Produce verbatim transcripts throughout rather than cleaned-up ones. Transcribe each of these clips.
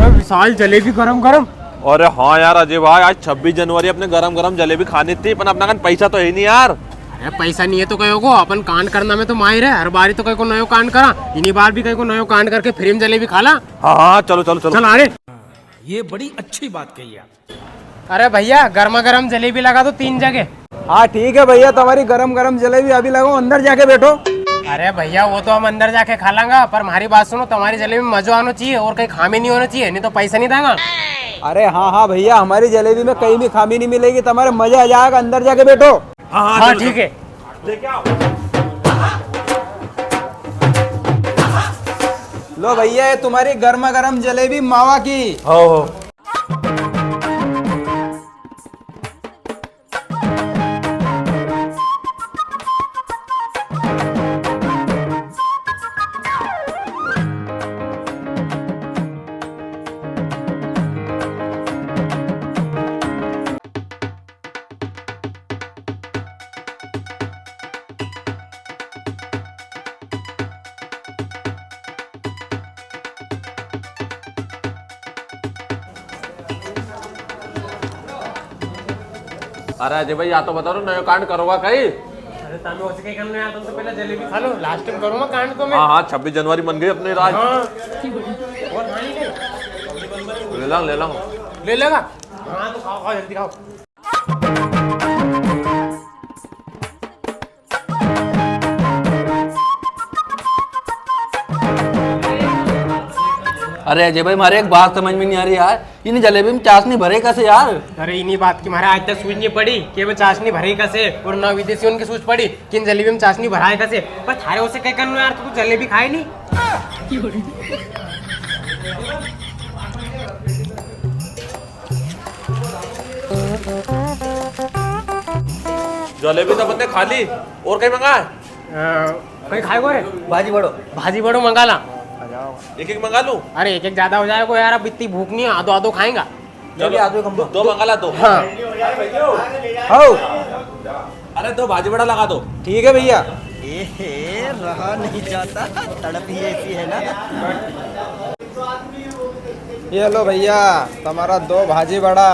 विशाल, जलेबी गरम गरम। अरे हाँ यार अजय भाई, आज छब्बीस जनवरी, अपने गरम गरम जलेबी खानी थी, पर अपना कन पैसा तो है नहीं यार। अरे पैसा नहीं है तो कहो को, अपन कांड करना में तो माहिर है, हर बारी तो कहीं को नयो कांड करा, इन्हीं बार भी कहीं को नयो कांड करके फ्री में जलेबी खा ला। हाँ हाँ, चलो चलो चलो। चल आ रे। ये बड़ी अच्छी बात कही आप। अरे भैया, गर्मा गर्म जलेबी लगा दो तीन जगह। हाँ ठीक है भैया, तुम्हारी गरम गरम जलेबी अभी लगाओ, अंदर जाके बैठो। अरे भैया, वो तो हम अंदर जाके खा लांगा, पर हमारी बात सुनो, तुम्हारी जलेबी में मजो आनो चाहिए और कहीं खामी नहीं होना चाहिए, नहीं तो पैसा नहीं देंगा। अरे हाँ हाँ भैया, हमारी जलेबी में कहीं भी खामी नहीं मिलेगी, तुम्हारे मजा आ जाएगा, अंदर जाके बैठो। हाँ हाँ, हाँ, चलो, ठीक चलो। है। लेके आओ। लो भैया, ये तुम्हारी गर्मा गर्म जलेबी मावा की। हो हो। अरे अजय भाई, या तो बताओ, नयो कांड करोगा कई? अरे, तमे उसे कई करना है, तुम तो पहले जलेबी खा लो, लास्ट टाइम करूंगा कांड तो मैं। हाँ, हाँ, छब्बीस जनवरी मन गई अपने राज। हाँ। और खानी नहीं? ले लांग, ले लांग। ले लेगा? हाँ, तो खाओ, खाओ, जल्दी खाओ। अरे अजय भाई, म्हारे एक बात समझ में नहीं आ रही यार, इनी जलेबी में चाशनी भरे कैसे यार? अरे इनी बात की म्हारे आज तक सूझ नहीं पड़ी कि इमें चाशनी भरे कैसे, और ना विदेशी होन की सूझ पड़ी कि इन जलेबी में चाशनी भराए कैसे। पर थारे उसे कई करनो यार, तू तो जलेबी खाए नहीं। जलेबी तो अपन ने खा ली, और कई मंगा? अ, कई खाएगो रे? भाजी बड़ो। भाजी बड़ो मंगा ला। एक एक मंगा लूं? अरे एक एक ज्यादा हो जाएगो यार, अब इतनी भूख नहीं है, आधो आधो खाएगा। चलो, आधो कम दो, दो मंगा ला, दो। हाँ। हाओ। अरे दो भाजी बड़ा लगा दो। ठीक है भैया। ए हे, रहा नहीं जाता, तड़प ही ऐसी है ना। ये लो भैया, तुम्हारा दो भाजी बड़ा।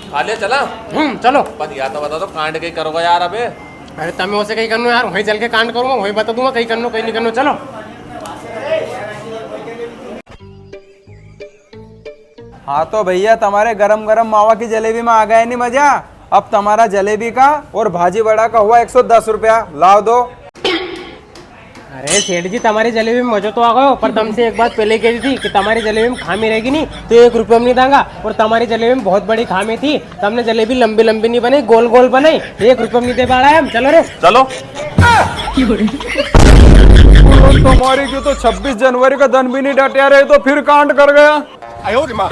खा लिया, चला? हम्म, चलो। पर या तो बता दो, कांड कई करोगा यार अबे? अरे, तमे उसे कई करनो यार, वहीं चल के कांड करूंगा, वहीं बता दूंगा कई करनो, कई नहीं करनो, चलो। हाँ तो भैया, तुम्हारे गरम गरम मावा की जलेबी में आ गया नी मजा? अब तुम्हारा जलेबी का और भाजी बड़ा का हुआ एक सौ दस रुपया, लाओ दो। अरे सेठ जी, तुम्हारी जलेबी में मजो तो आ गयो, पर तुमसे एक बात पहले कह दी थी कि तुम्हारी जलेबी में खामी रहेगी नी तो एक रुपया में नहीं दांगा, और तुम्हारी जलेबी में बहुत बड़ी खामी थी, तुमने जलेबी लंबी लंबी नहीं बनाई, गोल गोल बनाई, एक रुपया में नहीं दे पा रहा है हम। चलो रे। चलो। तुम्हारी क्यों तो छब्बीस जनवरी का दिन भी नहीं डटिया रहे तो फिर कांड कर गया। आयो रे माँ।